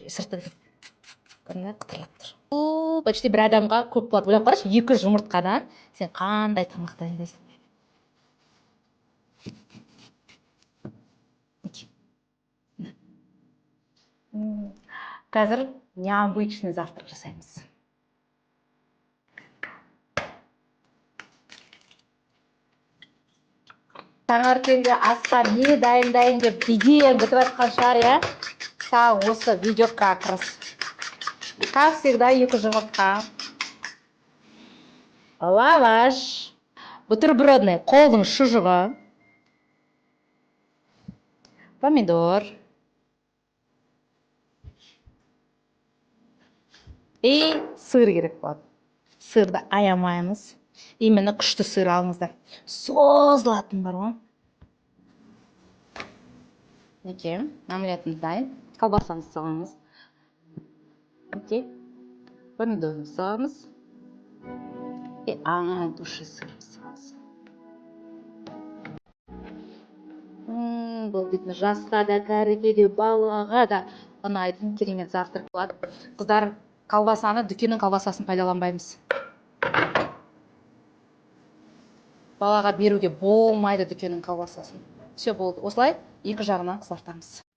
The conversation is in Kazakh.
Сырты, көрдің бе, қытырлап тұр. Бұл почти бір адамға көп болады. Ойлап қарашы, екі жұмыртқадан сен қандай тамақ дайындайсың? Мінекей. Қазір необычный завтрак жасаймыз. Таңертеңгі асқа не дайындайын деп идеяң бітіп жатқан шығар, иә? Саған осы видео как раз. Как всегда, екі жұмыртқа, лаваш, бутербродный қолдың шұжығы, помидор и сыр керек болады. Сырды аямаймыз. Именно күшті сыр алыңыздар, созылатын бар ғой. Мінекей, омлетіміз дайын. Колбасамызды саламыз. Окей, помидорымызды саламыз и от души сырымызды саламыз. Бұл дейтін жасқа да, кәріге де, балаға да ұнайтын керемет завтрак болады. Қыздар, колбасаны, дүкеннің колбасасын пайдаланбаймыз. Балаға беруге болмайды дүкеннің колбасасын. Все, болды. Осылай екі жағынан қызартамыз.